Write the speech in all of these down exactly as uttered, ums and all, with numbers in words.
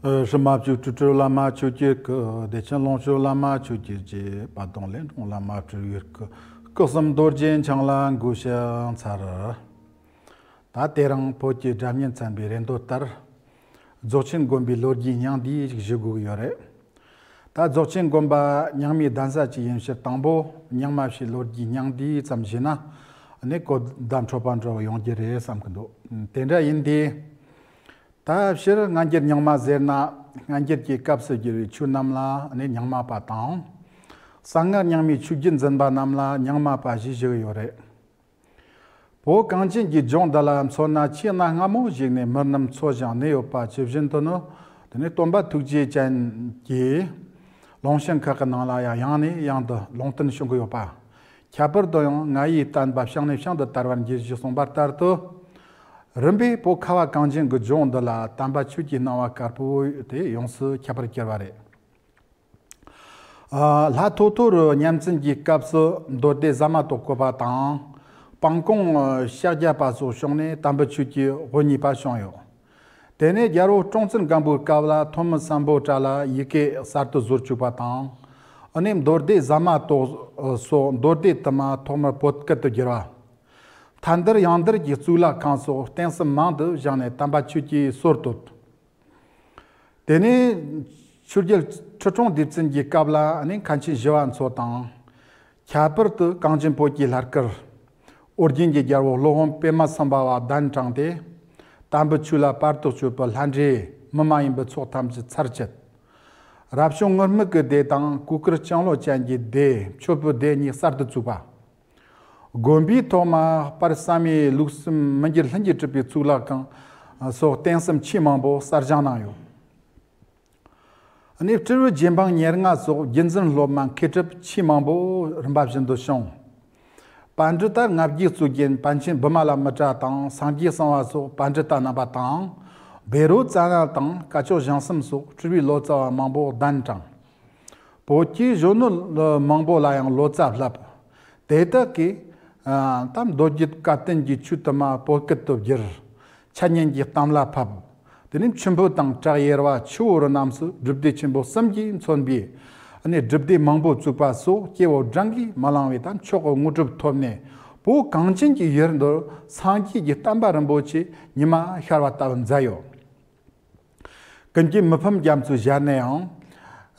ཨ། ཧྲི་མ་བཅུ་དྲུག་སྤྲུལ་བླ་མ་ཆོས་ཀྱི་སྐུ། བདེ་ཆེན་ལོངས་སྤྱོད་བླ་མ་ཆོས་ཀྱི་རྗེ། དཔལ་ལྡན་གླིང་སྒྲུང་བླ་མ་སྤྲུལ་བའི་སྐུ། སྐུ་གསུམ་རྡོ་རྗེ་འཆང་ལ་འགོད་ཕྱག་འཚལ། ད་དེ་རིང་བོད་ཀྱི་སྒྲ་སྙན་ཚན་པའི་རེ་འདོད་ལྟར། རྫོགས་ཆེན་དགོན་པའི་ལོ་རྒྱུས་སྙིང་བསྡུས་ཞིག་ཞུ་དགོས་ཀྱི་ཡོད་རེད། ད་རྫོགས་ཆེན་དགོན་པ་རྙིང་མའི་གདན་ས་ཅིག་ཡིན་ཕྱིར། དང་པོ་རྙིང་མ་ཞེས་ལོ་རྒྱུས་སྙིང་བསྡུས་ཙམ་ཞུས་ན། ཨ་ནི་གོ་བརྡ་འཕྲོད་པ་འདྲ་བོ་ཡོང་རྒྱུ་རེད་བསམ་གྱི་འདུག་དེ་འདྲ་ཡིན་དུས། ད་སྤྱིར་སྔ་འགྱུར་རྙིང་མ་ཟེར་ན། སྔ་འགྱུར་གྱི་སྐབས་སུ་གྱུར་པའི་ཆོས་རྣམས་ལ་ནི་རྙིང་མ་པ་དང་། གསང་སྔགས་རྙིང་མའི་ཆོས་བརྒྱུད་འཛིན་པ་རྣམས་ལ་རྙིང་མ་པ་ཞེས་ཞུ་གི་ཡོད་རེད། བོད་གངས་ཅན་གྱི་ལྗོངས་འདི་ལ་མཚོན་ན། ཆེས་གནའ་སྔ་མོ་ཞིག་ནས་མི་རྣམས་འཚོ་ཞིང་གནས་ཡོད་པ་ཇི་བཞིན་དུ་ནི། དེ་ནས་སྟོན་པ་ཐུགས་རྗེ་ཅན་གྱིས་ལུང་ཞིང་ཁག་གི་ནང་ལ་ཡང་ཡང་ནས་ཡང་དུ་ལུང་བསྟན་བྱུང་གི་ཡོད་པ། ཁྱད་པར་དུ་ཡང་ང་ཡི་བསྟན་པ་བྱང་ནས་བྱང་དུ་དར་བར་འགྱུར་ཞེས་གསུངས་པ་ལྟར་དུ། རིམ་པས་བོད་ཁ་བ་གངས་ཅན་གྱི་ལྗོངས་འདི་ལ་དམ་པ་ཆོས་ཀྱི་སྣང་བ་དཀར་པོ་དེ་ཡོངས་སུ་ཁྱབ་པར་གྱུར་པ་རེད། ཨ། ལྷ་ཐོ་ཐོ་རི་བརྙན་འཕྲིན་གྱི་སྐབས་སུ་མདོ་སྡེ་ཟ་མ་ཏོག་བཀོད་པ་དང་། སྤང་གོང་ཕྱག་རྒྱ་པ་སོགས་བྱུང་ནས་དམ་པའི་ཆོས་ཀྱི་དབུ་བརྙེས་པ་བྱུང་ཡོད། དེ་ནས་རྒྱལ་པོ་ཀྲོང་བཙན་སྒམ་པོའི་སྐབས་ལ་ཐོན་མི་སམ་བྷོ་ཊ་ལ་ཡི་གེ་གསར་དུ་བཟོ་བཅུག་པ་དང་། ཨ་ནི་མདོ་སྡེ་ཟ་མ་ཏོག་སོགས་མདོ་སྡེ་དུ་མ་ཐོག་མར་བོད་སྐད་དུ་བསྒྱུར་བ། མཐའ་འདུལ་ཡང་འདུལ་གྱི་གཙུག་ལག་ཁང་སོགས་རྟེན་གསུམ་མང་དུ་བཞེངས་ནས་དམ་པ་ཆོས་ཀྱི་སྲོལ་བཏོད། དེ་ནས་ཆོས་རྒྱལ་ཁྲི་སྲོང་ལྡེ་བཙན་གྱི་སྐབས་ལ་ནི་མཁན་ཆེན་ཞི་བ་འཚོ་དང་། ཁྱད་པར་དུ་གངས་ཅན་བོད་ཀྱི་ལྷ་སྐལ་ཨོ་རྒྱན་གྱི་རྒྱལ་པོ་སློབ་དཔོན་པདྨ་སམ་བྷ་བ་གདན་དྲངས་ཏེ། དམ་པའི་ཆོས་ལ་བར་དུ་གཅོད་པའི་ལྷ་འདྲེ་མི་མ་ཡིན་པའི་ཚོགས་ཐམས་ཅད་ཚར་བཅད། རབ་བྱུང་ངུར་སྨྲིག་གི་སྡེ་དང་གོས་དཀར་ལྕང་ལོ་ཅན་གྱི་སྡེ་མཆོད་པའི་སྡེ་གཉིས་གསར་དུ་བཙུགས་པ། དགོན་པའི་ཐོག་མ་དཔལ་བསམ་ཡས་ལུགས་གསུམ་མི་འགྱུར་ལྷུན་གྱིས་གྲུབ་པའི་གཙུག་ལག་ཁང་སོགས་རྟེན་གསུམ་ཆེས་མང་པོ་གསར་བཞེངས་གནང་ཡོད། ཨ་ནི་སྤྲུལ་པའི་རྗེ་འབངས་ཉེར་ལྔ་སོགས་རྒྱུད་འཛིན་སློབ་མ་མཁས་གྲུབ་ཆེས་མང་པོ་རིམ་པ་བཞིན་དུ་བྱུང་། པཎྜི་ཏ་ལྔ་བརྒྱའི་གཙུག་རྒྱན་པཎ་ཆེན་བི་མ་ལ་མི་ཏྲ་དང་སངས་རྒྱས་གསང་བ་སོགས་པཎྜི་ཏ་རྣམ་པ་དང་། བཻ་རོ་ཙ་ན་དང་སྐ་ཅོག་ཞང་གསུམ་སོགས་སྤྲུལ་པའི་ལོ་ཙཱ་བ་མང་པོ་གདན་དྲངས། བོད་ཀྱི་གཞོན་ནུ་མང་པོ་ལ་ཡང་ལོ་ཙཱ་བསླབས། དེ་དག་གིས་ཨ་ད་མདོ་རྒྱུད་བཀའ་བསྟན་གྱི་ཆོས་དུ་མ་བོད་སྐད་དུ་བསྒྱུར། འཆད་ཉན་གྱི་གཏམ་ལ་ཕབ། དེ་ནས་མཆིམས་ཕུ་དང་བྲག་ཡེར་པ་ཆུ་བོ་རི་རྣམས་སུ་སྒྲུབ་སྡེ་ཆེན་པོ་གསུམ་གྱིས་མཚོན་པའི་ཨ་ནི་སྒྲུབ་སྡེ་མང་པོ་བཙུགས་པ་སོགས་སྐྱེ་བོ་བགྲང་གིས་མ་ལང་བའི་ད་མཆོག་གི་དངོས་གྲུབ་ཐོབ་ནས། བོད་གངས་ཅན་གྱི་ཡུལ་འདིར་སངས་རྒྱས་ཀྱི་བསྟན་པ་རིན་པོ་ཆེ་ཉི་མ་ཤར་བ་ལྟ་བུ་མཛད་ཡོད། ཀུན་མཁྱེན་མི་ཕམ་རྒྱ་མཚོའི་ཞལ་ནས་ཡང་།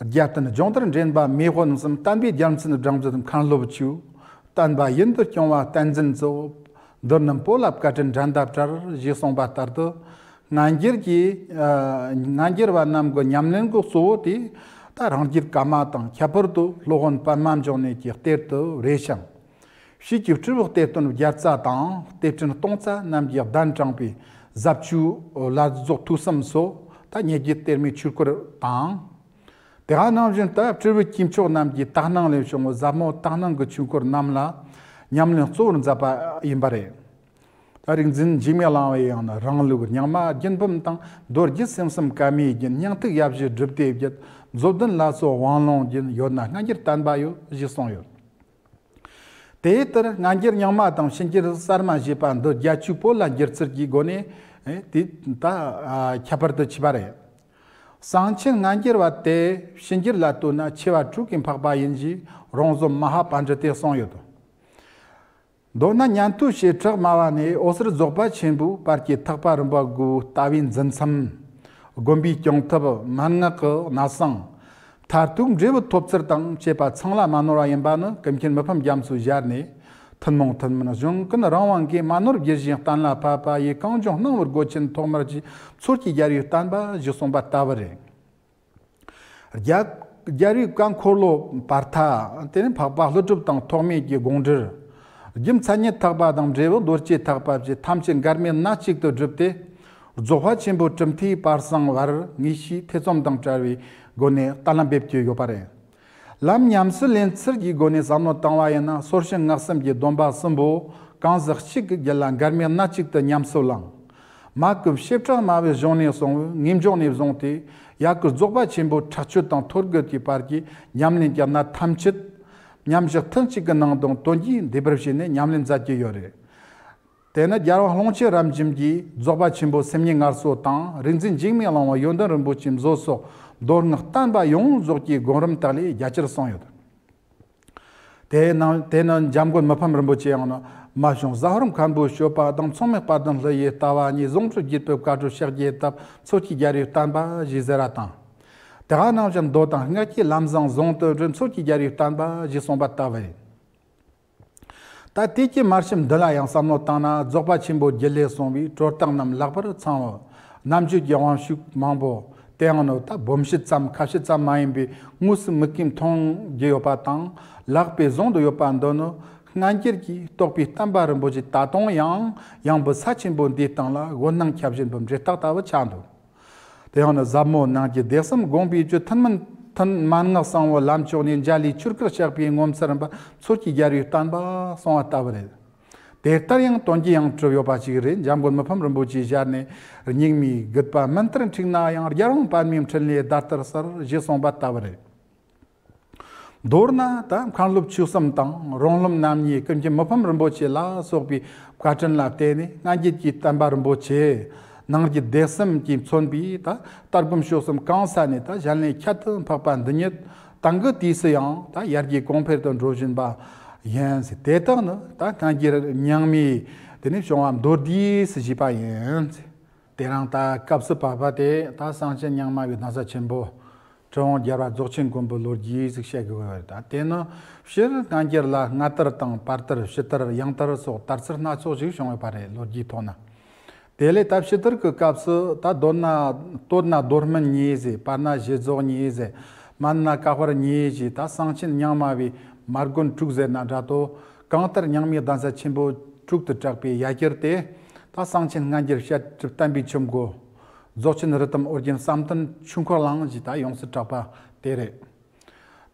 རྒྱལ་བསྟན་སྦྱོང་བརྡར་འདྲེན་པ་མེས་དབོན་གསུམ། བསྟན་པའི་རྒྱལ་མཚན་སྦྲང་རྩི་མཁན་སློབ་ཆོས། བསྟན་པ་ཡུན་དུ་སྐྱོང་བ་བསྟན་འཛིན་གཙོ། མདོར་ན་བོད་ལ་བཀའ་དྲིན་འགྲན་ཟླ་བྲལ། ཞེས་གསུངས་པ་ལྟར་དུ། སྔ་འགྱུར་གྱི་ཨ་སྔ་འགྱུར་བ་རྣམས་ཀྱི་ཉམས་ལེན་གྱི་གཙོ་བོ་དེ། ད་རང་རྒྱུད་བཀའ་མ་དང་ཁྱད་པར་དུ་སློབ་དཔོན་པདྨ་འབྱུང་གནས་ཀྱི་གཏེར་དུ་རེ་ཞིང་། ཕྱིས་ཀྱི་སྤྲུལ་པའི་གཏེར་སྟོན་བརྒྱ་རྩ་དང་གཏེར་ཕྲན་སྟོང་རྩ་རྣམས་ཀྱིས་གདན་དྲངས་པའི་ཟབ་ཆོས་བླ་རྫོགས་ཐོས་བསམ་སོགས་ད་ཉེ་རྒྱུད་གཏེར་མའི་ཆོས་སྐོར་དང་། དེ་ག་ནང་བཞིན་ད་སྤྲུལ་པའི་དཀྱིལ་ཆོག་རྣམས་ཀྱི་དག་སྣང་ལས་བྱུང་བའི་ཟབ་མོ་དག་སྣང་གི་ཆོས་སྐོར་རྣམས་ལ་ཉམས་ལེན་གཙོ་བོར་མཛད་པ་ཡིན་པ་རེད། ད་རིག་འཛིན་འཇིགས་མེད་གླིང་པས་ཡང་ན་རང་ལུགས་རྙིང་མ་རྒྱུད་འབུམ་དང་མདོ་རྒྱུད་སེམས་གསུམ་བཀའ་མའི་རྒྱན། སྙིང་ཐིག་ཡབ་བཞེས་སྒྲུབ་སྡེ་བརྒྱད། མཛོད་ལྡན་བླ་སྲོག་དབང་ལུང་རྒྱུད། ཡོད་ན་སྔ་འགྱུར་བསྟན་པ་ཡོད། ཞེས་གསུངས་ཡོད། དེ་ལྟར་སྔ་འགྱུར་རྙིང་མ་དང་ཕྱི་འགྱུར་གསར་མ་ཞེས་པ་འདི་རྒྱ་ཆོས་བོད་ལ་བསྒྱུར་ཚུལ་གྱི་སྒོ་ནས་ཨེ་དེ་ད་ཨ་ཁྱད་པར་དུ་མཆིས་པ་རེད། གསང་ཆེན་སྔ་འགྱུར་བ་དེ་ཕྱི་འགྱུར་ལ་ལྟོས་ན་ཆེ་བ་དྲུག་གིས་འཕགས་པ་ཡིན་ཞེས་རོང་ཟོམ་མ་ཧཱ་པཎྜི་ཏས་གསུངས་ཡོད། མདོར་ན་ཉན་ཐོས་བྱེ་བྲག་སྨྲ་བ་ནས་འོད་ཟེར་རྫོགས་པ་ཆེན་པོའི་བར་གྱི་ཐེག་པ་རིམ་པ་དགུའི་ལྟ་བའི་འཛིན་མཚམས། དགོན་པའི་སྐྱོང་ཐབས། མན་ངག་གི་གནད་གསང་། མཐར་ཐུག་འབྲས་བུ་ཐོབ་ཚུལ་དང་བཅས་པ་ཚང་ལ་མ་ནོར་བ་ཡིན་པ་ནི་ཀུན་མཁྱེན་མི་ཕམ་རྒྱ་མཚོའི་ཞལ་ནས། ཐུན་མོང་ཐུན་མིན་གཞུང་ཀུན་རང་དབང་གིས་མ་ནོར་བསྒྱུར་ཞིང་གཏན་ལ་ཕབ་པ་ཡི་གངས་ལྗོངས་སྣང་བའི་སྒོ་ཆེན་ཐོག་མར་གྱི་མཚོ་སྐྱེས་རྒྱལ་བའི་བསྟན་པ་ཞེས་གསུངས་པ་ལྟ་བུ་རེད། རྒྱལ་རྒྱལ་བའི་བཀའ་འཁོར་ལོ་བར་ཐག་དེ་ནས་འཕགས་པ་ཀླུ་སྒྲུབ་དང་ཐོགས་མེད་ཀྱི་དགོངས་འགྲེལ། རྒྱུ་མཚན་ཉིད་ཐེག་པ་དང་འབྲས་བུ་རྡོ་རྗེ་ཐེག་པ་བཅས་ཐམས་ཅད་འགལ་མེད་སྣ་གཅིག་ཏུ་བསྒྲུབས་ཏེ། རྫོགས་པ་ཆེན་པོའི་གྲུབ་མཐའི་བར་གསེང་བར་ངེས་ཤེས་ཐེ་ཚོམ་དང་བྲལ་བའི་སྒོ་ནས་གཏན་ལ་འབེབས་ཀྱི་ཡོད་པ་རེད། ལམ་ཉམས་སུ་ལེན་ཚུལ་གྱི་སྒོ་ནས་བསམ་བློ་བཏང་བ་ཡིན་ན། སོར་ཆུད་བསྔགས་གསུམ་གྱི་སྡོམ་པ་གསུམ་པོ་གང་ཟག་གཅིག་གི་རྒྱུད་ལ་འགལ་མེད་སྣ་གཅིག་ཏུ་ཉམས་སུ་བླངས། མ་ཀུན་བྱེ་བྲག་སྨྲ་བའི་གཞུང་ནས་གསུངས་པའི་ངེས་འབྱུང་ནས་བཟུང་སྟེ། ཡ་གི་རྫོགས་པ་ཆེན་པོའི་ཁྲག་ཆུད་དང་ཐོད་རྒལ་གྱི་བར་གྱི་ཉམས་ལེན་གྱི་གནད་ཐམས་ཅད། མཉམ་བཞག་ཐུན་གཅིག་གི་ནང་དུ་དོན་གྱིས་འདུས་པར་བྱས་ནས་ཉམས་ལེན་མཛད་ཀྱི་ཡོད་རེད། དེ་ནི་རྒྱལ་བ་ཀློང་ཆེན་རབ་འབྱམས་ཀྱིས་རྫོགས་པ་ཆེན་པོ་སེམས་ཉིད་ངལ་གསོ་དང་རིག་འཛིན་འཇིགས་མེད་གླིང་པ་ཡོན་ཏན་རིན་པོ་ཆེའི་མཛོད་སོགས་མདོ་སྔགས་བསྟན་པ་ཡོངས་རྫོགས་ཀྱི་སྒོམ་རིམ་དག་ལས་རྒྱ་ཆེར་གསུངས་ཡོད། དེའི་ནང་དེ་ནི་འཇམ་མགོན་མི་ཕམ་རིན་པོ་ཆེ་ཡང་ནི་རྨད་བྱུང་ཟ་ཧོར་མཁན་པོའི་སྤྱོད་པ་དང་མཚུངས་མེད་དཔལ་ལྡན་ཀླུ་ཡི་ལྟ་བ་གཉིས་ཟུང་འབྲེལ་བརྒྱུད་པའི་བཀའ་སྒྲུབ་ཕྱག་རྒྱའི་ཐབས་མཚོ་སྐྱེས་རྒྱལ་བའི་བསྟན་པ་ཞེས་ཟེར་བ་དང་། དེ་ག་ནང་བཞིན་མདོ་དང་སྔགས་ཀྱི་ལམ་བཟང་ཟུང་དུ་འབྲེལ་མཚོ་སྐྱེས་རྒྱལ་བའི་བསྟན་པ་ཞེས་གསུངས་པ་ལྟ་བུ་རེད། ད་དེ་གྱི་མར་ཕྱིན་འདི་ལ་ཡང་བསམ་བློ་བཏང་ན་རྫོགས་པ་ཆེན་པོའི་རྒྱུད་ལས་གསུངས་པའི་གྲོལ་སྟངས་རྣམས་ལེགས་པར་ཚང་བ། རྣམ་དཔྱོད་ཀྱི་དབང་ཕྱུག་མང་པོ་དེའང་ནི་ད་སྦོམ་ཕྱི་ཙམ་ཁ་ཕྱི་ཙམ་མ་ཡིན་པའི་དངོས་སུ་མིག་གིས་མཐོང་རྒྱུ་ཡོད་པ་དང་ལག་པས་བཟུང་དུ་ཡོད་པ་འདི་ནི་སྔ་འགྱུར་གྱི་རྟོགས་པའི་བསྟན་པ་རིན་པོ་ཆེ་ད་དུང་ཡང་ཡངས་པའི་ས་ཆེན་པོ་འདིའི་སྟེང་ལ་འོད་སྣང་ཁྱབ་བཞིན་པའི་འབྲས་རྟགས་ལྟ་བུ་ཆགས་འདུག་དེ་ཡང་ནི་ཟབ་མོ་ནང་གི་སྡེ་གསུམ་དགོངས་པའི་བཅུད་ཐུན་མིན་ཐུན་མན་ངག་གསང་བའི་ལམ་མཆོག་ནས་འཇའ་ལུས་ཆོས་སྐུར་གཤེགས་པའི་ངོ་མཚར་རིམ་པ་མཚོ་སྐྱེས་རྒྱལ་བའི་བསྟན་པ་གསུངས་པ་ལྟ་བུ་རེད། དེ་ལྟར་ཡང་དོན་གྱིས་ཡང་གྲུབ་ཡོད་པ་ཞིག་རེད། འཇམ་མགོན་མི་ཕམ་རིན་པོ་ཆེའི་ཞལ་ནས་རྙིང་མའི་རྒུད་པ་མུན་ལྟར་འཁྲིགས་ན་ཡང་རྒྱལ་དབང་པདྨའི་འཕྲིན་ལས་བརྡ་ལྟར་གསལ་ཞེས་གསུངས་པ་ལྟ་བུ་རེད། མདོར་ན་ད་མཁན་སློབ་ཆོས་གསུམ་དང་རང་རློམ་རྣམ་གཉིས་ཀུན་མཁྱེན་མི་ཕམ་རིན་པོ་ཆེ་ལ་སོགས་པའི་བཀའ་དྲིན་ལ་བརྟེན་ནས་སྔ་འགྱུར་གྱི་བསྟན་པ་རིན་པོ་ཆེ་ནང་གི་སྡེ་གསུམ་གྱིས་མཚོན་པའི་ད་ལྟ་སྒོམ་སྤྱོད་གསུམ་གང་ས་ནས་ད་གཞན་ལས་ཁྱད་དུ་འཕགས་པ་འདི་ཉིད་དེང་གི་དུས་སུ་ཡང་ད་ཡར་རྒྱས་གོང་འཕེལ་དུ་འགྲོ་བཞིན་པ་ཡིན་ཟེར། དེ་དག་ནི་ད་སྔ་འགྱུར་རྙིང་མའི་དེ་ནས་བྱུང་བ་མདོར་བསྡུས་སུ་བྱས་པ་ཡིན་ཟེར། དེ་རིང་ད་སྐབས་སུ་བབ་པ་དེ་ད་གསང་ཆེན་རྙིང་མ་བའི་གདན་ས་ཆེན་པོ་གྲུབ་དབང་རྒྱལ་བ་རྫོགས་ཆེན་མགོན་པོའི་ལོ་རྒྱུས་ཟིག་བཤད་དགོས་པ་རེད། ད་དེ་ནི་སྤྱིར་སྔ་འགྱུར་ལ་སྔ་དར་དང་བར་དར་ཕྱི་དར་ཡང་དར་སོགས་དར་ཚུལ་སྣ་ཚོགས་ཤིག་བྱུང་ཡོད་པ་རེད། ལོ་རྒྱུས་ཐོག་ན། དེ་ལས་ད་ཕྱི་དར་གྱི་སྐབས་སུ་ད་མདོར་ན་སྟོད་ན་རྡོར་སྨིན་གཉིས་ཟེར། བར་ན་བཞི་རྫོགས་གཉིས་ཟེར། སྨད་ན་ཀ་དཔལ་གཉིས་ཞེས་ད་གསང་ཆེན་རྙིང་མ་བའི་མར་དགོན་དྲུག་ཟེར་ན་འདྲ་དོ། གང་ལྟར་རྙིང་མའི་གདན་ས་ཆེན་པོ་དྲུག་ཏུ་གྲགས་པའི་ཡ་གྱལ་དེ་ད་གསང་ཆེན་སྔ་འགྱུར་བཤད་སྒྲུབ་བསྟན་པའི་ཆུ་འགོ། རྫོགས་ཆེན་རི་ཐུམ་ཨོ་རྒྱན་བསམ་གཏན་ཆོས་འཁོར་གླིང་ཞེས་ད་ཡོངས་སུ་གྲགས་པ་དེ་རེད།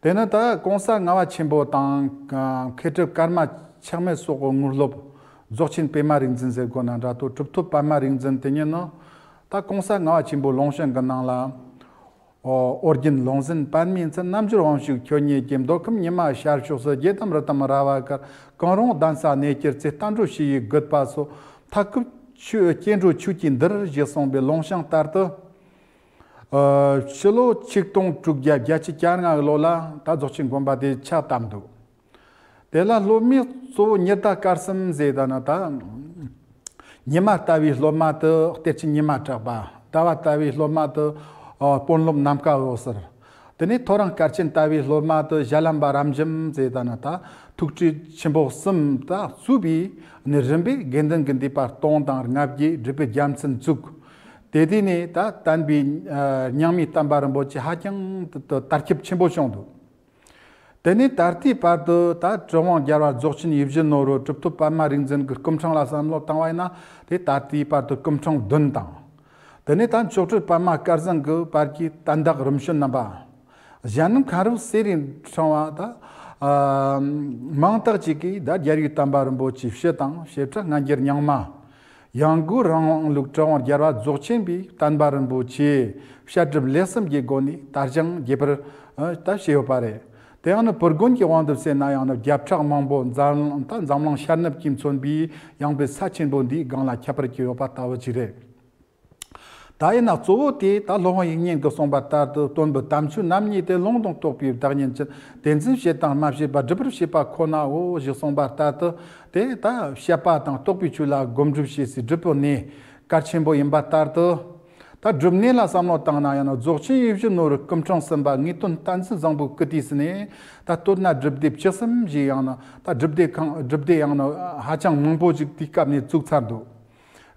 དེ་ནི་ད་གོང་ས་ལྔ་པ་ཆེན་པོ་དང་མཁས་གྲུབ་ཀརྨ་ཆགས་མེད་སོགས་ཀྱི་དངོས་སློབ་རྫོགས་ཆེན་པདྨ་རིག་འཛིན་ཟེར་དགོས་ན་འདྲ་དོ། གྲུབ་ཐོབ་པདྨ་རིག་འཛིན་དེ་ཉིད་ནི་ད་གོང་ས་ལྔ་པ་ཆེན་པོ་ལུང་གཤེགས་ཀྱི་ནང་ལ། ཨོ་ཨོ་རྒྱན་ལུང་འཛིན་པདྨའི་མཚན། རྣལ་འབྱོར་དབང་ཕྱུག་ཁྱོད་ཉིད་ཀྱིས། མདོ་ཁམས་ཉི་མ་ཤར་ཕྱོགས་སུ། རྒྱལ་དམ་རི་དམ་ར་བ་དཀར། གང་རུང་གདན་ས་གནས་ཁྱེར་ཚེ། བསྟན་འགྲོ་ཞི་བའི་རྒུད་པ་སོལ། མཐའ་འཁོབ་ཆོས་སྐྱེ་འགྲོ་ཆོས་ཀྱི་འདིར་ཞེས་གསུངས་པའི་ལུང་བྱང་ལྟར་དུ། ཨ་ཕྱི་ལོ་ཆིག་སྟོང་དྲུག་བརྒྱ་བརྒྱད་ཅུ་གྱ་ལྔ་གི་ལོ་ལ་ད་རྫོགས་ཆེན་དགོན་པ་དེ་ཕྱག་བཏབ་འདུག་དེ་ལ་སློབ་མའི་གཙོ་བོ་ཉི་ཟླ་སྐར་གསུམ་ཟེར་ད་ན་ད། ཉི་མ་ལྟ་བུའི་སློབ་མ་དེ་གཏེར་ཆེན་ཉི་མ་གྲགས་པ། ཟླ་བ་ལྟ་བུའི་སློབ་མ་དེ་ཨ་དཔོན་སློབ་ནམ་མཁའ་འོད་ཟེར། དེ་ནས་ཐོ་རངས་སྐར་ཆེན་ལྟ་བུའི་སློབ་མ་དེ་ཞྭ་ལམ་པ་རབ་འབྱམས་ཟེར་ད་ན་ད་ཐུགས་སྲས་ཆེན་པོ་གསུམ་ད་གཙོས་པའི་ནི་རིམ་པས་དགེ་འདུན་གྱི་འདུས་པ་སྟོང་དང་ལྔ་བརྒྱས་སྒྲུབ་པའི་རྒྱལ་མཚན་བཙུགས། དེ་དུས་ནས་ད་བསྟན་པའི་ཨ་རྙིང་མའི་བསྟན་པ་རིན་པོ་ཆེ་ཧ་ཅང་དར་ཁྱབ་ཆེན་པོ་བྱུང་འདུག་དེ་ནས་ད་ལྟའི་བར་དུ་ད་གྲུབ་དབང་རྒྱལ་བ་རྫོགས་ཆེན་ཡིད་བཞིན་ནོར་བུ་གྲུབ་ཐོབ་པདྨ་རིག་འཛིན་གྱི་སྐུ་འཕྲེང་ལ་བསམ་བློ་བཏང་བ་ཡིན་ན་དེ་ད་ལྟའི་བར་དུ་སྐུ་འཕྲེང་བདུན་དང་། དེ་ནས་ད་མཆོག་སྤྲུལ་པདྨ་སྐལ་བཟང་གི་བར་གྱི་དོན་དག་རིམ་བྱོན་རྣམ་པ། གཞན་རྣམས་མཁན་རབས་གསེར་རིའི་ཕྲེང་བ་ད་ཨ་མང་དག་ཅིག་གིས་ད་རྒྱལ་བའི་བསྟན་པ་རིན་པོ་ཆེ་སྤྱི་དང་བྱེ་བྲག་སྔ་འགྱུར་རྙིང་མ། ཡང་སྒོས་རང་ལུགས་གྲུབ་དབང་རྒྱལ་བ་རྫོགས་ཆེན་པའི་བསྟན་པ་རིན་པོ་ཆེ་བཤད་སྒྲུབ་ལས་གསུམ་གྱི་སྒོ་ནས་དར་ཞིང་རྒྱས་པར་ད་བྱས་ཡོད་པ་རེད། དེ་ཡང་ནི་བུ་དགོན་གྱི་དབང་དུ་བྱས་ན་ཡང་ནི་བརྒྱ་ཕྲག་མང་པོ་འཛམ་ད་འཛམ་གླིང་ཤར་ནུབ་ཀྱིས་མཚོན་པའི་ཡངས་པའི་ས་ཆེན་པོ་འདིའི་སྒང་ལ་ཁྱབ་པར་གྱུར་ཡོད་པ་ལྟ་བུ་ཅིག་རེད། ད་ཡིན་ན་གཙོ་བོ་དེ་ད་སློབ་དཔོན་དབྱིག་གཉེན་གྱིས་གསུངས་པ་ལྟར་དུ་སྟོན་པའི་དམ་ཆོས་རྣམ་གཉིས་ཏེ། ལུང་དང་རྟོགས་པའི་བདག་ཉིད་ཅན། དེ་འཛིན་བྱེད་དང་སྨྲ་བྱེད་པ། སྒྲུབ་པར་བྱེད་པ་ཁོ་ནའོ་ཞེས་གསུངས་པ་ལྟར་དུ་དེ་ད་བཤད་པ་དང་རྟོགས་པའི་ཆོས་ལ་སྒོམ་སྒྲུབ་བྱེད་སའི་སྒྲུབ་པའི་གནས་གལ་ཆེན་པོ་ཡིན་པ་ལྟར་དུ། ད་སྒྲུབ་གནས་ལ་བསམ་བློ་བཏང་ན་ཡང་ན་རྫོགས་ཆེན་ཡིད་བཞིན་ནོར་བུའི་སྐུ་འཕྲེང་གསུམ་པ་ངེས་དོན་བསྟན་འཛིན་བཟང་པོའི་སྐུ་དུས་སུ་ནས་ད་སྟོད་ན་སྒྲུབ་སྡེ་བཅུ་གསུམ་ཞིག་ཡང་ན་ད་སྒྲུབ་སྡེ་ཁང་སྒྲུབ་སྡེ་ཡང་ན་ཧ་ཅང་མང་པོ་ཞིག་དུས་སྐབས་ནས་བཙུགས་ཚར་འདུག་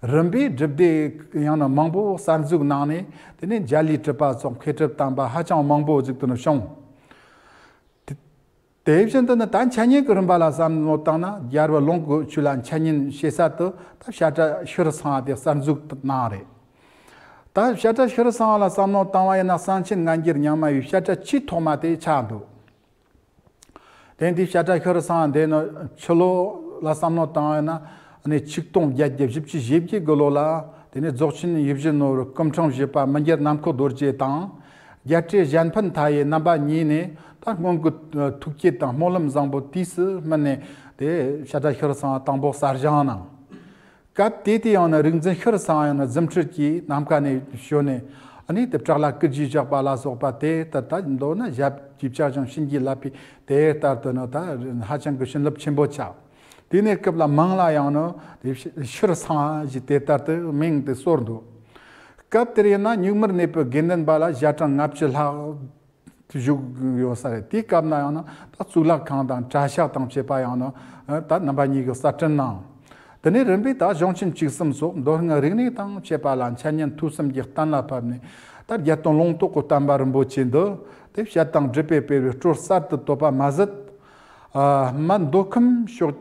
རིམ་པས་སྒྲུབ་སྡེ་ཡང་ན་མང་པོ་གསར་འཛུགས་གནང་ནས་དེ་ནས་འཇའ་ལུས་གྲུབ་པ་སོགས་མཁས་གྲུབ་དམ་པ་ཧ་ཅང་མང་པོ་ཞིག་ཏུ་ནི་བྱུང་། དེ་དེ་བཞིན་དུ་ནི་ད་འཆད་ཉན་གྱི་རིམ་པ་ལ་བསམ་བློ་བཏང་ན་རྒྱལ་བའི་ལུང་གི་ཆོས་ལ་འཆད་ཉན་བྱེད་ས་དུ་ད་བཤད་གྲྭ་ཤྲི་སེང་དེ་གསར་འཛུགས་གནང་རེད། ད་བཤད་གྲྭ་ཤྲི་སེང་ལ་བསམ་བློ་བཏང་བ་ཡིན་ན་གསང་ཆེན་སྔ་འགྱུར་རྙིང་མ་བའི་བཤད་གྲྭ་ཆེས་ཐོག་མ་དེ་ཆགས་འདུག་དེ་འདི་བཤད་གྲྭ་ཤྲི་སེང་འདི་ནི་ཕྱི་ལོ་ལ་བསམ་བློ་བཏང་བ་ཡིན་ན་ནི་ཆིག་སྟོང་བརྒྱད་བརྒྱ་བཞི་བཅུ་ཞེ་བརྒྱད་གི་ལོ་ལ་དེ་ནི་རྫོགས་ཆེན་ཡིད་བཞིན་ནོར་བུ་སྐུ་འཕྲེང་བཞི་པ་མི་འགྱུར་ནམ་མཁའི་རྡོ་རྗེ་དང་། རྒྱལ་སྲས་གཞན་ཕན་མཐའ་ཡས་རྣམ་པ་གཉིས་ནས་ད་སྔོན་གྱི་ཐུགས་བསྐྱེད་དང་སྨོན་ལམ་བཟང་པོ་དུས་སུ་སྨིན་ནས་དེ་བཤད་གྲྭ་ཤྲི་སེང་དང་པོ་གསར་བཞེངས་གནང་། སྐབས་དེ་དུས་ཡང་ན་རིག་འཛིན་ཤྲཱི་སེང་ཡང་ན་རྫུ་འཕྲུལ་གྱིས་ནམ་མཁའ་ནས་བྱོན་ནས་ཨ་ནི་དེ་བྲག་ལ་སྐུ་རྗེས་བཞག་པ་ལ་སོགས་པ་དེ་ལྟར་ད་མདོར་ན་ཞབས་ཀྱིས་བཅགས་ཤིང་བྱིན་གྱིས་བརླབས་པའི་དེ་ལྟར་དུ་ནི་ད་ཧ་ཅང་གི་བྱིན་རླབས་ཆེན་པོ་ཆགས། དེ་ནས་སྐབས་ལ་མིང་ལ་ཡང་ནི་དེ་ཤྲཱི་སེང་ཞེས་དེ་ལྟར་དུ་མིང་དེ་གསོལ་འདུག་སྐབས་དེར་ཡིན་ན་སྨྱུག་མར་གནས་པའི་དགེ་འདུན་པ་ལ་ཞལ་གྲངས་ལྔ་བཅུ་ལྷག་བཞུགས་ཡོད་ས་རེད། དེའི་སྐབས་ན་ཡང་ན་ད་གཙུག་ལག་ཁང་དང་གྲྭ་ཤག་དང་བཅས་པ་ཡང་ན་ད་རྣམ་པ་གཉིས་ཀྱིས་གསར་སྐྲུན་གནང་། དེ་ནས་རིམ་པས་ད་གཞུང་ཆེན་བཅུ་གསུམ་སོགས་མདོ་སྔགས་རིག་གནས་དང་བཅས་པ་ལ་འཆད་ཉན་ཐོས་བསམ་གྱིས་གཏན་ལ་ཕབ་ནས། ད་རྒྱལ་དོན་ལུང་རྟོགས་ཀྱི་བསྟན་པ་རིན་པོ་ཆེ་འདི་དེ་བཤད་དང་སྒྲུབ་པའི་སྤེལ་བའི་སྲོལ་གསར་དུ་གཏོད་པ་མ་ཟད། ཨ། སྨད་མདོ་ཁམས་ཕྱོགས་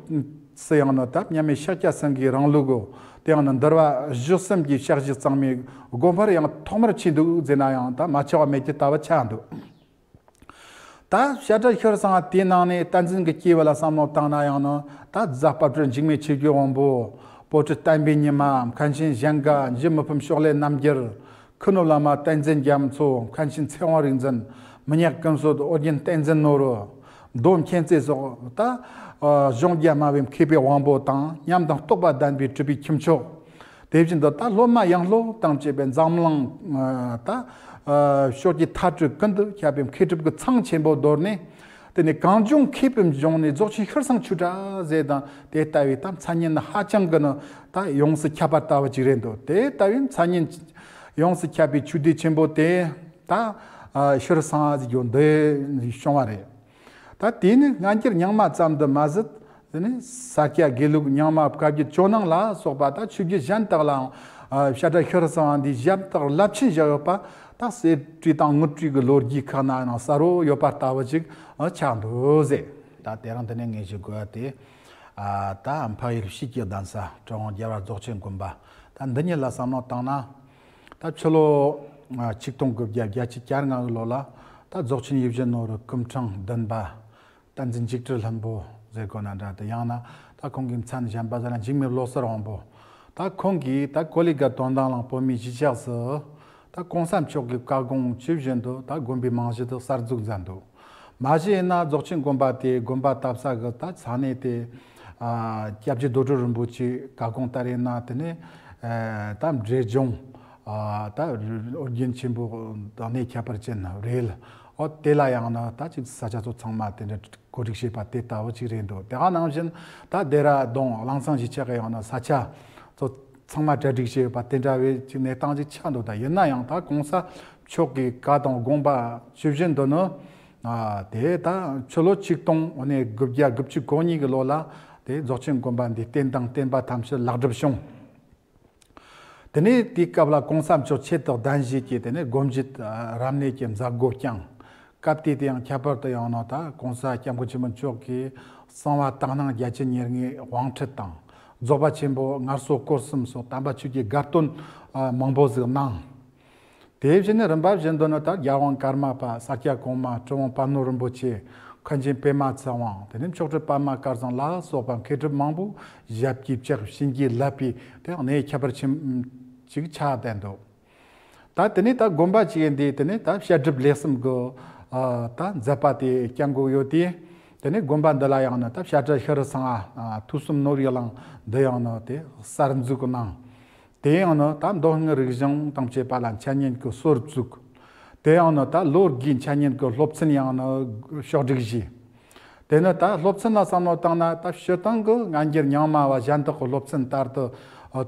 སུ་ཡང་ན་ད་མཉམ་མེད་ཤཱཀྱ་སེང་གེའི་རིང་ལུགས་གོ། དེ་ཡང་ན་འདུལ་བ་བཞི་གསུམ་གྱི་ཕྱག་བཞེས་གཙང་མའི་དགོན་པར་ཡང་ཐོག་མར་ཕྱིན་འདུག་ཟེར་ན་ཡང་ད་མ་ཆགས་པ་མེད་ཀྱི་ལྟ་བུ་ཆགས་འདུག་ད་བཤད་གྲྭ་ཤྲཱི་སེང་དེའི་ནང་ནས་བསྟན་འཛིན་གྱི་སྐྱེས་བུ་ལ་བསམ་བློ་བཏང་ན་ཡང་ན་ད་རྫ་དཔལ་སྤྲུལ་འཇིགས་མེད་ཆོས་ཀྱི་དབང་པོ། པོ་ཏི་བསྟན་པའི་ཉི་མ། མཁན་ཆེན་གཞན་དགའ། འཇུ་མི་ཕམ་ཕྱོགས་ལས་རྣམ་རྒྱལ། ཁུ་ནུ་བླ་མ་བསྟན་འཛིན་རྒྱ་མཚོ། མཁན་ཆེན་ཚེ་དབང་རིག་འཛིན། མི་ཉག་ཀུན་གསལ། ཨོ་རྒྱན་བསྟན་འཛིན་ནོར་བུ། མདོ་མཁྱེན་བརྩེ་སོགས་ད་གཞུང་རྒྱ་སྨྲ་བའི་མཁས་པའི་དབང་པོ་དང་ཉམས་དང་རྟོགས་པ་ལྡན་པའི་གྲུབ་པའི་ཁྱུ་མཆོག་དེ་བཞིན་དུ་ད་སློབ་མ་ཡང་སློབ་དང་བཅས་པའི་འཛམ་གླིང་ད་ཕྱོགས་ཀྱི་མཐའ་གྲུ་ཀུན་ཏུ་ཁྱབ་པའི་མཁས་གྲུབ་ཀྱི་ཚང་ཆེན་པོ་དོར་ནས། དེ་ནས་གངས་ལྗོངས་མཁས་པའི་གཞུང་ནས་རྫོགས་ཆེན་ཤྲཱི་སེང་ཆོས་གྲགས་ཟེར་དང་དེ་ལྟ་བུའི་ད་མཚན་སྙན་ནི་ཧ་ཅང་གི་ནི་ད་ཡོངས་སུ་ཁྱབ་པ་ལྟ་བུ་ཅིག་རེད་འདུག་དེ་ལྟ་བུའི་མཚན་སྙན་ཡོངས་སུ་ཁྱབ་པའི་ཆོས་སྡེ་ཆེན་པོ་དེ་ད་ཤྲཱི་སེང་ཟེར་རྒྱུ་འདི་བྱུང་བ་རེད། ད་དེ་ནི་སྔ་འགྱུར་རྙིང་མ་ཙམ་དུ་མ་ཟད། དེ་ནི་ས་སྐྱ་དགེ་ལུགས་རྙིང་མ་བཀའ་བརྒྱུད་ཇོ་ནང་ལ་སོགས་པ་ད་ཆོས་བརྒྱུད་གཞན་དག་ལའང་བཤད་གྲྭ་ཤྲཱི་སེང་འདིའི་ཞབས་དང་རླབས་ཆེན་བཞག་ཡོད་པ་ད་གསེར་བྲིས་དང་དངུལ་བྲིས་ཀྱི་ལོ་རྒྱུས་ཁག་ན་ཡང་གསལ་བོ་ཡོད་པ་ལྟ་བུ་ཅིག་ཆགས་འདུག་ཟེར། ད་དེ་རིང་འདི་ནས་ངས་ཞུ་དགོས་པ་དེ། ད་འཕགས་ཡུལ་དཔྱིད་ཀྱི་གདན་ས་གྲུབ་དབང་རྒྱལ་བ་རྫོགས་ཆེན་དགོན་པ། ད་འདི་ཉིད་ལ་བསམ་བློ་བཏང་ན། ད་ཕྱི་ལོ་ཆིག་སྟོང་དགུ་བརྒྱ་བརྒྱད་ཅུ་གྱ་ལྔ་གི་ལོ་ལ་ད་རྫོགས་ཆེན་ཡིད་བཞིན་ནོར་བུ་སྐུ་ཕྲེང་བདུན་པ། བསྟན་འཛིན་འཇིགས་བྲལ་ལྷུན་པོ་ཟེར་དགོས་ན་འདྲ། དེ་ཡང་ན་ད་ཁོང་གི་མཚན་གཞན་པ་ཟེར་ན་འཇིགས་མེད་བློ་གསལ་དབང་པོ། ད་ཁོང་གིས་ད་ཀོ་ལི་གྷལ་དོན་གྲུབ་གླིང་བོད་མིའི་གཞིས་ཆགས་སུ་ད་གོང་ས་མཆོག་གི་བཀའ་དགོངས་ཇི་བཞིན་དུ་ད་དགོན་པའི་རྨང་གཞི་དེ་གསར་འཛུགས་མཛད་འདུག་མ་གཞི་ཡིན་ན་རྫོགས་ཆེན་དགོན་པ་དེ་དགོན་པ་བཏབ་ས་གི་ད་ས་གནས་དེ་ཨ་སྐྱབས་རྗེ་རྡོ་གྲུབ་རིན་པོ་ཆེའི་བཀའ་དགོངས་ལྟར་ཡིན་ན་དེ་ནས་ཨ་ད་འབྲས་ལྗོངས་ཨ་ད་ཨོ་རྒྱན་ཆེན་པོ་དང་གནས་ཁྱད་པར་ཅན་རེད། ཨོ་དེ་ལ་ཡང་ན་ད་ཅིག་ས་ཆ་ཚོ་ཚང་མ་དེ་འདྲ་གོ་སྒྲིག་བྱས་པ་དེ་ལྟ་བུ་ཅིག་རེད་འདུག་དེ་ག་ནང་བཞིན་ད་ལྡེ་ར་ལྡུན་གླང་ཚང་གཞིས་ཆགས་ཀྱི་ཡང་ན་ས་ཆ་ཚོ་ཚང་མ་གྲ་སྒྲིག་བྱས་ཡོད་པ་དེ་འདྲ་བའི་ཅིག་གནས་སྟངས་ཅིག་ཆགས་འདུག་ད་ཡིན་ན་ཡང་ད་གོང་ས་མཆོག་གི་བཀའ་དང་དགོངས་པ་ཇི་བཞིན་དུ་ནི་ཨ་དེ་ད་ཕྱི་ལོ་ཆིག་སྟོང་དགུ་བརྒྱ་དགུ་བཅུ་གོ་གཉིས་ཀྱི་ལོ་ལ་དེ་རྫོགས་ཆེན་དགོན་པ་འདི་རྟེན་དང་བརྟེན་པ་ཐམས་ཅད་ལེགས་གྲུབ་བྱུང་། དེ་ནས་དེའི་སྐབས་ལ་གོང་ས་མཆོག་ཆེད་དུ་གདན་ཞུས་ཀྱིས་དེ་ནས་སྒོམ་བཞི་རབ་གནས་ཀྱི་མཛད་སྒོ་བསྐྱངས། སྐབས་དེ་དེ་ཡང་ཁྱད་པར་དུ་ཡང་ན་ད་གོང་ས་སྐྱབས་མགོན་ཆེན་པོ་མཆོག་གིས་གསང་བ་དག་སྣང་བརྒྱད་ཅུ་ཉེར་ལྔའི་དབང་ཁྲིད་དང་རྫོགས་པ་ཆེན་པོ་སྔར་སྲོལ་སྐོར་གསུམ་སོགས་དམ་པ་ཆོས་ཀྱི་དགའ་སྟོན་མང་པོ་ཟིག་གནང་། དེ་བཞིན་རིམ་པ་བཞིན་དུ་ནི་ད་རྒྱལ་དབང་ཀརྨ་པ་ས་སྐྱ་གོང་མ་གྲུབ་དབང་པད་མོ་རིན་པོ་ཆེ། མཁན་ཆེན་པད་མ་ཚེ་དབང་། དེ་ནས་མཆོག་སྤྲུལ་པདྨ་དཀར་ཚང་ལ་སོགས་པ་མཁས་གྲུབ་མང་པོ་ཞབས་ཀྱིས་བཅགས་བྱིན་གྱིས་བརླབས་པའི་དེ་གནས་ཁྱད་པར་ཅན་ཅིག་ཆགས་བསྡད་འདུག་ད་དེ་ནས་ད་དགོན་པ་ཅིག་ཡིན་དུས་དེ་ནས་ད་བཤད་སྒྲུབ་ལས་གསུམ་གྱི་ད་མཛད་པ་དེ་བསྐྱང་དགོས་ཡོད་དུས། དེ་ནས་དགོན་པ་འདི་ལ་ཡང་ན་ད་བཤད་གྲྭ་ཤྲཱི་སེང་ཐོས་བསམ་ནོར་བུའི་གླིང་འདི་ཡང་ན་དེ་གསར་འཛུགས་གནང་། དེ་ཡང་ནི་ད་མདོ་སྔགས་རིག་གཞུང་དང་བཅས་པ་ལ་འཆད་ཉན་གྱི་སྲོལ་བཙུགས། དེ་ཡང་ནི་ད་ལོ་དགུའི་འཆད་ཉན་གྱི་སློབ་ཚན་ཡང་ནི་ཕྱོགས་སྒྲིག་བྱས། དེ་ནི་ད་སློབ་ཚན་ལ་བསམ་བློ་བཏང་ན་ད་སྤྱིར་བཏང་གི་སྔ་འགྱུར་རྙིང་མ་བ་གཞན་དག་གི་སློབ་ཚན་ལྟར་དུ་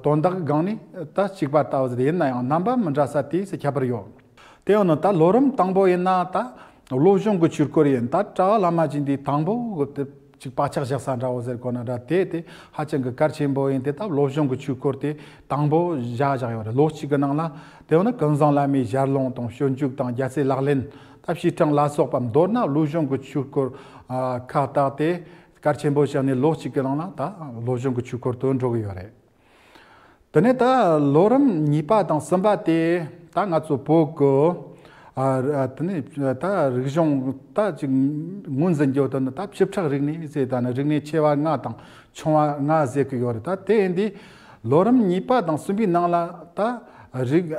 དོན་དག་སྒང་ནས་ད་གཅིག་པ་ལྟ་བུ་ཡིན་ན་ཡང་རྣམ་པ་མི་འདྲ་ས་དེ་སུ་ཁྱད་པར་ཡོད། དེ་ཡང་ནི་ད་ལོ་རིམ་དང་པོ་ཡིན་ན་ད་བློ་སྦྱོང་གི་ཆོས་སྐོར་ཡིན། ད་གྲྭ་བ་བླ་མ་ཅན་དེ་དང་པོ་གི་དེ་ཅིག་བག་ཆགས་བཞག་ས་འདྲ་བོ་ཟེར་དགོས་ན་འདྲ། དེ་དེ་ཧ་ཅང་གི་གལ་ཆེན་པོ་ཡིན། དེ་ད་བློ་སྦྱོང་གི་ཆོས་སྐོར་དེ་དང་པོ་བཞག་བཞག་ཡོད་རེད། ལོ་གཅིག་གི་ནང་ལ་དེ་ཡང་ན་ཀུན་བཟང་བླ་མའི་ཞལ་ལུང་དང་སྤྱོད་འཇུག་དང་རྒྱལ་སྲས་ལག་ལེན། ད་བྱེ་ཐང་ལ་སོགས་པ་མདོར་ན་བློ་སྦྱོང་གི་ཆོས་སྐོར་ཁག་དག་དེ་གལ་ཆེན་པོ་བཞག་ནས་ལོ་གཅིག་གི་ནང་ལ་ད་བློ་སྦྱོང་གི་ཆོས་སྐོར་དུ་འགྲོ་གི་ཡོད་རེད། དེ་ནས་ད་ལོ་རིམ་གཉིས་པ་དང་གསུམ་པ་དེ་ད་ང་ཚོ་བོད་ཀྱི་ཨ་ཨ་དེ་ནས་ད་རིག་གཞུང་ད་ཅིག་ངོས་འཛིན་རྒྱུ་དེ་ནི་ད་བཅུ་ཕྲག་རིག་གནས་ཟེར། ད་ནི་རིག་གནས་ཆེ་བ་ལྔ་དང་ཆུང་བ་ལྔ་ཟེར་གྱི་ཡོད་རེད། ད་དེ་ཡིན་དུས་ལོ་རིམ་གཉིས་པ་དང་གསུམ་པའི་ནང་ལ་ད་ རིགས།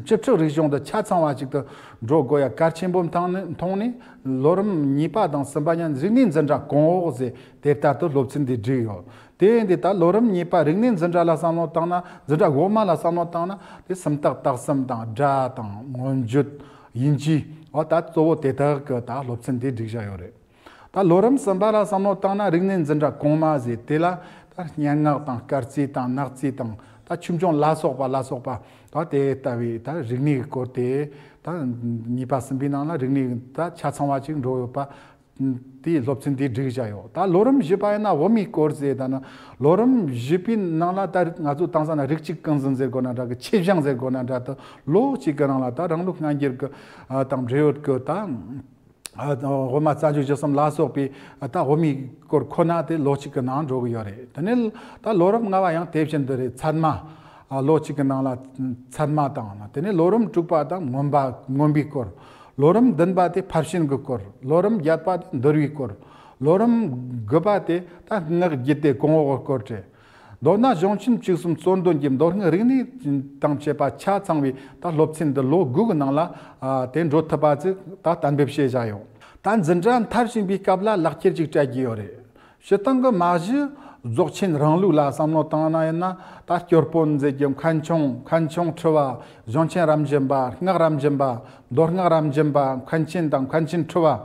བཅུ་ཕྲག་རིག་གཞུང་དུ་ཆ་ཚང་བ་ཞིག་ཏུ་འགྲོ་དགོས་ཡ་གལ་ཆེན་པོ་མཐོང་ནས་མཐོང་ནས། ལོ་རིམ་གཉིས་པ་དང་གསུམ་པ་ཉིད་རིག་གནས་འཛིན་གྲྭ་གོང་འོག་ཟེར་དེ་ལྟར་དུ་སློབ་ཚན་འདི་བསྒྲིགས་ཡོད། དེ་ཡིན་དུས་ད་ལོ་རིམ་གཉིས་པ་རིག་གནས་འཛིན་གྲྭ་ལ་བསམ་བློ་བཏང་ན། འཛིན་གྲྭ་འགོ་མ་ལ་བསམ་བློ་བཏང་ན། དེ་སུམ་རྟགས་དག་གསུམ་དང་སྒྲ་དང་མངོན་བརྗོད། དབྱིན་ཇི། འོ་ད་གཙོ་བོ་དེ་དག་གི་ད་སློབ་ཚན་དེ་བསྒྲིགས་བཞག་ཡོད་རེད། ད་ལོ་རིམ་གསུམ་པ་ལ་བསམ་བློ་བཏང་ན། རིག་གནས་འཛིན་གྲྭ་གོང་མ་ཟེར་དེ་ལ་ད་སྙན་ངག་དང་སྐར་རྩིས་དང་ནག་རྩིས་དང་ད་ཆོས་འབྱུང་ལ་སོགས་པ་ལ་སོགས་པ་ད་དེ་ལྟ་བུའི་ད་རིག་གནས་ཀྱི་སྐོར་དེ། ད་གཉིས་པ་གསུམ་པའི་ནང་ལ་རིག་གནས་ད་ཆ་ཚང་བ་ཅིག་འགྲོ་ཡོད་པ། དེའི་སློབ་ཚན་དེ་བསྒྲིགས་བཞག་ཡོད། ད་ལོ་རིམ་བཞི་པ་ཡིན་ན་བོད་མིའི་སྐོར་ཟེར། ད་ནི་ལོ་རིམ་བཞི་པའི་ནང་ལ་ད་ང་ཚོ་དེང་སང་ན་རིགས་གཅིག་རྐང་འཛིན་ཟེར་དགོས་ན་འདྲ་གི། ཆོས་སྦྱང་ཟེར་དགོས་ན་འདྲ་དུ། ལོ་གཅིག་གི་ནང་ལ་ད་རང་ལུགས་སྔ་འགྱུར་གི་ཨ་དང་འབྲེལ་ཡོད་གི་ད་ཨ་དབུ་མ་རྩ་འཇུག་བཅུ་གསུམ་ལ་སོགས་པའི་ཨ་ད་བོད་མིའི་སྐོར་ཁོ་ན་དེ་ལོ་གཅིག་གི་ནང་འགྲོ་གི་ཡོད་རེད། དེ་ནས་ད་ལོ་རིམ་ལྔ་པ་ཡང་དེ་བཞིན་དུ་རེད། ཚད་མ། ཨ་ལོ་གཅིག་གི་ནང་ལ་ཚད་མ་དང་། དེ་ནས་ལོ་རིམ་དྲུག་པ་དང་མངོན་པ་མངོན་པའི་སྐོར། ལོ་རིམ་བདུན་པ་དེ་ཕར་ཕྱིན་གྱི་སྐོར། ལོ་རིམ་བརྒྱད་པ་དེ་འདུལ་བའི་སྐོར། ལོ་རིམ་དགུ་པ་དེ་ད་སྔགས་རྒྱུད་སྡེ་གོང་འོག་གི་སྐོར་རེད། མདོར་ན་གཞུང་ཆེན་བཅུ་གསུམ་གཙོ་འདོན་གྱི་མདོ་སྔགས་རིག་གནས་དང་བཅས་པ་ཆ་ཚང་བའི་ད་སློབ་ཚན་འདི་ལོ་དགུ་གི་ནང་ལ་ཨ་དེ་འགྲོ་ཐུབ་པ་ཅིག་ད་གཏན་འབེབས་བྱས་བཞག་ཡོད། ད་འཛིན་གྲྭ་མཐར་ཕྱིན་པའི་སྐབས་ལ་ལག་ཁྱེར་ཅིག་སྤྲད་ཀྱི་ཡོད་རེད། སྤྱིར་བཏང་གི་མ་གཞི་རྫོགས་ཆེན་རིང་ལུགས་ལ་བསམ་བློ་བཏང་ན་ཡིན་ན། ད་སྐྱོར་དཔོན་མཛད་རྒྱུ་མཁན་ཆུང་མཁན་ཆུང་ཁྲི་པ། གཞུང་ཆེན་རབ་འབྱམས་པ། སྔགས་རབ་འབྱམས་པ། མདོ་སྔགས་རབ་འབྱམས་པ། མཁན་ཆེན་དང་མཁན་ཆེན་ཁྲི་པ།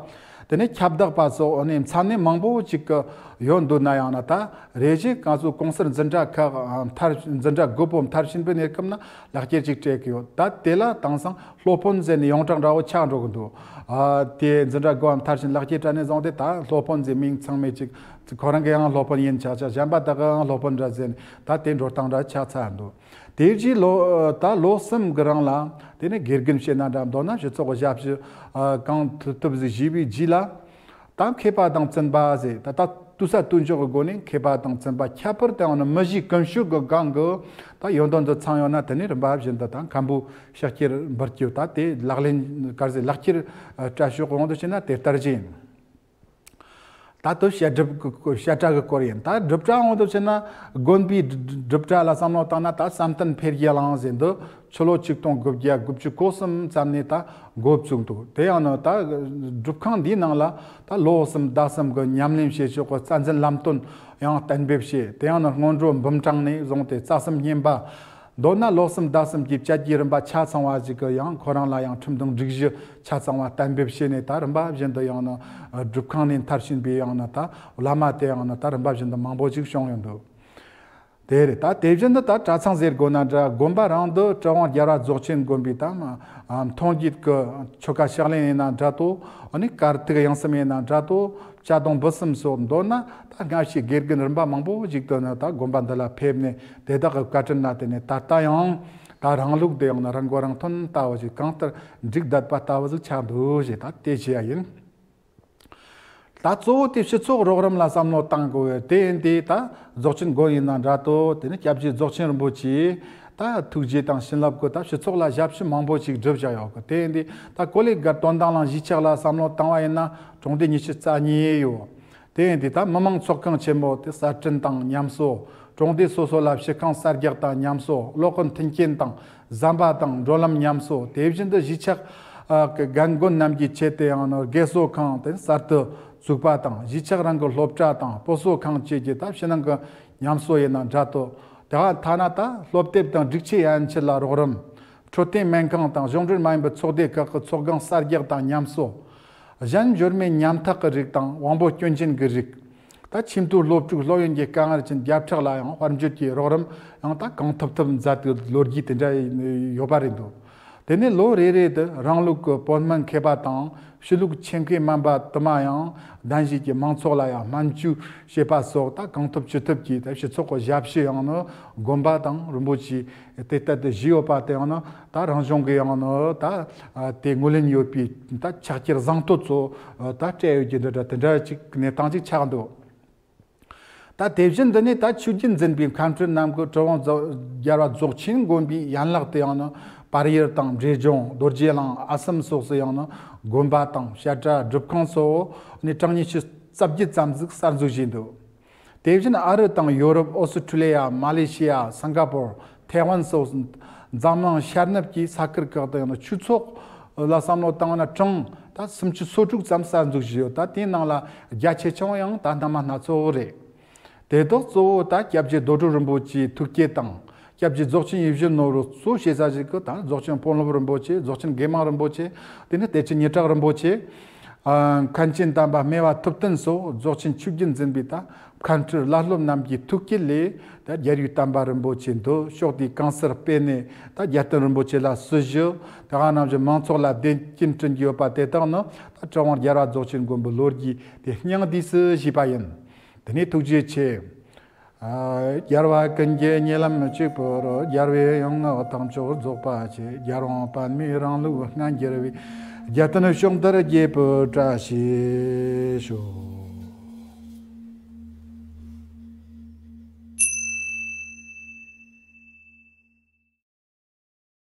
དེ་ནས་ཁྱབ་བདག་པ་སོགས་ཨ་ནི་མཚན་གནས་མང་པོ་ཅིག་གི་ཡོད་འདུག་ན་ཡང་ན། ད་རེ་ཞིག་ང་ཚོ་གོང་གསལ་འཛིན་གྲྭ་ཁག་མཐར་འཛིན་གྲྭ་དགུ་པོ་མཐར་ཕྱིན་པའི་གནས་སྐབས་ན་ལག་ཁྱེར་ཅིག་སྤྲད་ཀྱི་ཡོད། ད་དེ་ལ་དེང་སང་སློབ་དཔོན་ཟེར་ནས་ཡོངས་གྲགས་འདྲ་བོ་ཆགས་འགྲོ་གི་འདུག་ཨ་དེ་འཛིན་གྲྭ་དགུ་པ་མཐར་ཕྱིན་ལག་ཁྱེར་སྤྲད་ནས་བཟུང་སྟེ་ད་སློབ་དཔོན་ཟེར་མིང་ཚང་མས་ཅིག་ཁོ་རང་གི་ཡང་སློབ་དཔོན་ཡིན་ཆ་ཆ། གཞན་པ་དག་གི་ཡང་སློབ་དཔོན་འདྲ་ཟེར་ནས་ད་དེ་འགྲོ་སྟངས་འདྲ་ཆགས་ཚར་འདུག་དེ་རྗེས་ལོ་ད་ལོ་གསུམ་གི་རིང་ལ་དེ་ནས་དགེ་རྒན་བྱས་ན་འདྲ། མདོར་ན་སྤྱི་ཚོགས་ཀྱི་ཞབས་ཞུ་ཨ་གང་ཐུབ་ཐུབ་ཟིག་བྱས་པའི་རྗེས་ལ། ད་མཁས་པ་དང་བཙུན་པ་ཟེར། ད་ད་དུས་ས་དུས་འཇོག་གི་སྒོ་ནས་མཁས་པ་དང་བཙུན་པ་ཁྱད་པར་དུ་ཡང་ན་མི་གཞིའི་ཀུན་སྤྱོད་ཀྱི་སྒང་གི་ད་ཡོན་ཏན་དུ་ཚང་ཡོད་ན། དེ་ནས་རིམ་པ་བཞིན་དུ་ད་མཁན་པོའི་ཕྱག་ཁྱེར་འབུལ་རྒྱུ། ད་དེ་ལག་ལེན་ག་རེ་ཟེར། ལག་ཁྱེར་སྤྲད་ཕྱོགས་དབང་དུ་བྱས་ན་དེ་ལྟར་ཅིག་ཡིན། ད་དུ་བཤད་སྒྲུབ་ཀྱི་བཤད་གྲྭ་གི་སྐོར་ཡིན། ད་སྒྲུབ་གྲྭ་དབང་དུ་བྱས་ན་དགོན་པའི་སྒྲུབ་གྲྭ་ལ་བསམ་བློ་བཏང་ན། ད་བསམ་གཏན་འཕེལ་རྒྱས་གླིང་ཟེར་འདི་ཕྱི་ལོ་ཆིག་སྟོང་དགུ་བརྒྱ་དགུ་བཅུ་གོ་གསུམ་ཙམ་ནས་ད་འགོ་བཙུགས་འདུག་དེ་ཡང་ན་ད་སྒྲུབ་ཁང་འདིའི་ནང་ལ་ད་ལོ་གསུམ་ཟླ་གསུམ་གྱི་ཉམས་ལེན་བྱེད་ཕྱོགས་ཀྱི་རྩ་འཛིན་ལམ་སྟོན་ཡང་གཏན་འབེབས་བྱས། དེ་ཡང་ན་སྔོན་འགྲོ་འབུམ་གྲངས་ནས་བཟུང་སྟེ་རྩ་གསུམ་བསྙེན་པ། མདོར་ན་ལོ་གསུམ་ཟླ་གསུམ་གྱི་བཅད་རྒྱའི་རིམ་པ་ཆ་ཚང་བ་ཞིག་གི་ཡང་ཁོ་རང་ལ་ཡང་ཁྲིམས་དང་སྒྲིག་གཞི་ཆ་ཚང་བ་གཏན་འབེབས་བྱས་ནས། ད་རིམ་པ་བཞིན་དུ་ཡང་ན་སྒྲུབ་ཁང་ནས་མཐར་ཕྱིན་པའི་ཡང་ན་ད་བླ་མ་དེ་ཡང་ན་ད་རིམ་པ་བཞིན་དུ་མང་པོ་ཞིག་བྱུང་ཡོད་འདུག་དེ་རེད། ད་དེ་བཞིན་དུ་ད་གྲྭ་ཚང་ཟེར་དགོས་ན་འདྲ། དགོན་པ་རང་དུ་གྲུབ་དབང་རྒྱལ་བ་རྫོགས་ཆེན་དགོན་པའི་ད་མཐོང་རྒྱུད་ཀྱི་ཆོ་ག་ཕྱག་ལེན་ཡིན་ན་འདྲ་ཏོ། ཨ་ནི་དཀར་ཐིག་དབྱངས་གསུམ་ཡིན་ན་འདྲ་ཏོ། བཅའ་སྡོང་འབུལ་གསུམ་སོགས། མདོར་ན་ད་སྔ་ཕྱིའི་དགེ་རྒན་རིམ་པ་མང་པོ་ཞིག་ཏུ་ནི་ད་དགོན་པ་འདི་ལ་ཕེབས་ནས་དེ་དག་གི་བཀའ་དྲིན་ལ་བརྟེན་ནས་ད་ལྟ་ཡང་ད་རང་ལུགས་དེ་ཡང་ན་རང་མགོ་རང་ཐོན་ལྟ་བུ་ཞིག་གང་ལྟར་འགྲིག་བསྡད་པ་ལྟ་བུ་ཞིག་ཆགས་འདུག་ཞེས་ད་དེ་བྱས་ཡིན། ད་གཙོ་བོ་དེ་སྤྱི་ཚོགས་རོགས་རམ་ལ་བསམ་བློ་བཏང་དགོས་པས། དེ་ཡིན་དུས་ད་རྫོགས་ཆེན་དགོན་ཡིན་ན་འདྲ་ཏོ། དེ་ནི་སྐྱབས་རྗེ་རྫོགས་ཆེན་རིན་པོ་ཆེ་ད་ཐུགས་རྗེ་དང་བྱིན་རླབས་ཀྱིས་ད་སྤྱི་ཚོགས་ལ་ཞབས་ཞུ་མང་པོ་ཞིག་བསྒྲུབས་བཞག་ཡོད་གི། དེ་ཡིན་དུས་ད་ཀོ་ལི་གྷལ་དོན་ཐང་གླིང་གཞིས་ཆགས་ལ་བསམ་བློ་བཏང་བ་ཡིན་ན་གྲོང་སྡེ་ཉི་ཤུ་རྩ་གཉིས་ཡོད། དེ་ཡིན་དུས་ད་མི་མང་ཚོགས་ཁང་ཆེན་མོ་དེ་གསར་སྐྲུན་དང་ཉམས་གསོ། གྲོང་སྡེ་སོ་སོ་ལ་ཕྱི་ཁང་གསར་རྒྱག་དང་ཉམས་གསོ། གློག་གི་མཐུན་རྐྱེན་དང་ཟམ་པ་དང་འགྲོ་ལམ་ཉམས་གསོ། དེ་བཞིན་དུ་གཞིས་ཆགས་ཀྱི་རྒན་རྒོན་རྣམས་ཀྱི་ཆེད་དུ་ཡང་ན་དགེ་གསོ་ཁང་དེ་གསར་དུ་བཙུགས་པ་དང་། གཞིས་ཆགས་རང་གི་སློབ་གྲྭ་དང་སྤོ་གསོ་ཁང་བཅས་ཀྱི་ད་ཕྱི་ནང་གི་ཉམས་གསོ་ཡིན་ན་འདྲ་ཏོ། དེ་ག་ཐ་ན་ད་སློབ་དེབ་དང་སྒྲིག་ཆས་ཡན་ཆད་ལ་རོགས་རམ། འཕྲོད་བསྟེན་སྨན་ཁང་དང་གཞུང་འབྲེལ་མ་ཡིན་པའི་ཚོགས་སྡེ་ཁག་གི་ཚོགས་ཁང་གསར་རྒྱག་དང་ཉམས་གསོ། གཞན་འབྱོར་མེད་ཉམ་ཐག་གི་རིགས་དང་དབང་པོ་སྐྱོན་ཅན་གྱི་རིགས། ད་ཆེས་མཐོའི་སློབ་ཕྲུག་སློབ་ཡོན་གྱི་དཀའ་ངལ་ཅན་བརྒྱ་ཕྲག་ལ་ཡང་དཔལ་འབྱོར་གྱི་རོགས་རམ་ཡང་ད་གང་ཐུབ་ཐུབ་མཛད་དེ་ལོ་རྒྱུས་དེ་འདྲ་ཡོད་པ་རེད་འདུག་དེ་ནས་ལོ་རེ་རེ་དུ་རང་ལུགས་ཀྱི་བོད་སྨན་མཁས་པ་དང་ཕྱི་ལུགས་ཆེད་མཁས་སྨན་པ་དུ་མ་ཡང་གདན་ཞུས་ཀྱིས་མང་ཚོགས་ལ་ཡང་སྨན་བཅོས་བྱེད་པ་སོགས་ད་གང་ཐུབ་ཅི་ཐུབ་ཀྱིས་ད་སྤྱི་ཚོགས་ཀྱི་ཞབས་ཞུ་ཡང་ནི་དགོན་པ་དང་རིན་པོ་ཆེ་དེ་ལྟར་དུ་བཞེས་ཡོད་པ་དེ་ཡང་ནི་ད་རང་གཞུང་གི་ཡང་ནི་ད་དེ་ངོས་ལེན་ཡོད་པའི་ད་ཕྱག་འཁྱེར་བཟང་ཐོ་ཚོ་ད་སྤྲད་ཡོད་ཀྱི་འདི་འདྲ་དེ་འདྲ་ཅིག་གནས་སྟངས་ཅིག་ཆགས་འདུག་ད་དེ་བཞིན་འདི་ནས་ད་ཆོས་བརྒྱུད་འཛིན་པའི་མཁན་སྤྲུལ་རྣམས་ཀྱིས་གྲུབ་དབང་རྫོགས་རྒྱལ་བ་རྫོགས་ཆེན་དགོན་པའི་ཡན་ལག་ཏུ་ཡང་ནི་པར་ཡུལ་དང་འབྲས་ལྗོངས་རྡོ་རྗེ་གླིང་ཨ་སམ་སོགས་སུ་ཡང་ནི་དགོན་པ་དང་བཤད་གྲྭ་སྒྲུབ་ཁང་སོགས་ནི་གྲངས་ཉི་ཤུ་རྩ་བརྒྱད་ཙམ་ཟིག་གསར་འཛུགས་བྱས་འདུག་དེ་བཞིན་ཨ་རི་དང་ཡོ་རོབ། ཨོ་སི་ཁྲུ་ལི་ཡ། མ་ལེ་ཤི་ཡ། སིང་ག་པོར། ཐའེ་ཝན་སོགས་ འཛམ་གླིང་ཤར་ནུབ་ཀྱི་ས་ཁུལ་ཁག་དང་ཡང་ན་ཆོས་ཚོགས་ལ་བསམ་བློ་བཏང་ན་གྲངས་ད་སུམ་ཅུ་སོ་དྲུག་ཙམ་གསར་འཛུགས་བྱས་ཡོད། ད་དེའི་ནང་ལ་རྒྱ་ཆེ་ཆུང་ཡང་ད་སྣ་མ་སྣ་ཚོགས་རེད། དེ་དག་གཙོ་བོ་ད་སྐྱབས་རྗེ་རྡོ་གྲུབ་རིན་པོ་ཆེའི་ཐུགས་བསྐྱེད་དང་། སྐྱབས་རྗེ་རྫོགས་ཆེན་ཡིད་བཞིན་ནོར་བུ་གཙོ་བྱེད་ས་ཞིག་གི་ད་རྫོགས་ཆེན་དཔོན་སློབ་རིན་པོ་ཆེ། རྫོགས་ཆེན་དགེ་མང་རིན་པོ་ཆེ། དེ་ནས་གཏེར་ཆེན་ཉི་གྲགས་རིན་པོ་ཆེ། ཨ། མཁན་ཆེན་དམ་པ་སྨེ་བ་ཐུབ་བསྟན་སོགས་རྫོགས་ཆེན་ཆོས་བརྒྱུད་འཛིན་པའི་ད་མཁན་སྤྲུལ་བླ་སློབ་རྣམས་ཀྱི་ཐུགས་བསྐྱེད་ལས་ད་རྒྱལ་བའི་བསྟན་པ་རིན་པོ་ཆེ་འདི་ཕྱོགས་དེའི་གང་སར་སྤེལ་ནས་ད་རྒྱལ་བསྟན་རིན་པོ་ཆེ་ལ་སྲི་ཞུ། ད་ག་ནང་བཞིན་མང་ཚོགས་ལ་བདེ་སྐྱིད་བསྐྲུན་གྱི་ཡོད་པ་དེ་དག་ནི་ད་གྲུབ་དབང་རྒྱལ་བ་རྫོགས་ཆེན་མགོན་པོའི་ལོ་རྒྱུས་དེ་སྙིང་བསྡུས་སུ་བྱས་པ་ཡིན། དེ་ནས་ཐུགས་རྗེ་ཆེ། ཨ། རྒྱལ་བ་ཀུན་གྱི་ཉེ་ལམ་གཅིག་པུར། རྒྱལ་བའི་ཡོངས་བསྔགས་དམ་ཆོས་རྫོགས་པ་ཆེ། རྒྱལ་དབང་པདྨའི་རིང་ལུགས་སྔ་འགྱུར་བའི། རྒྱལ་བསྟན་ཕྱོགས་འདིར་རྒྱས་པའི་བཀྲ་ཤིས་ཤོག།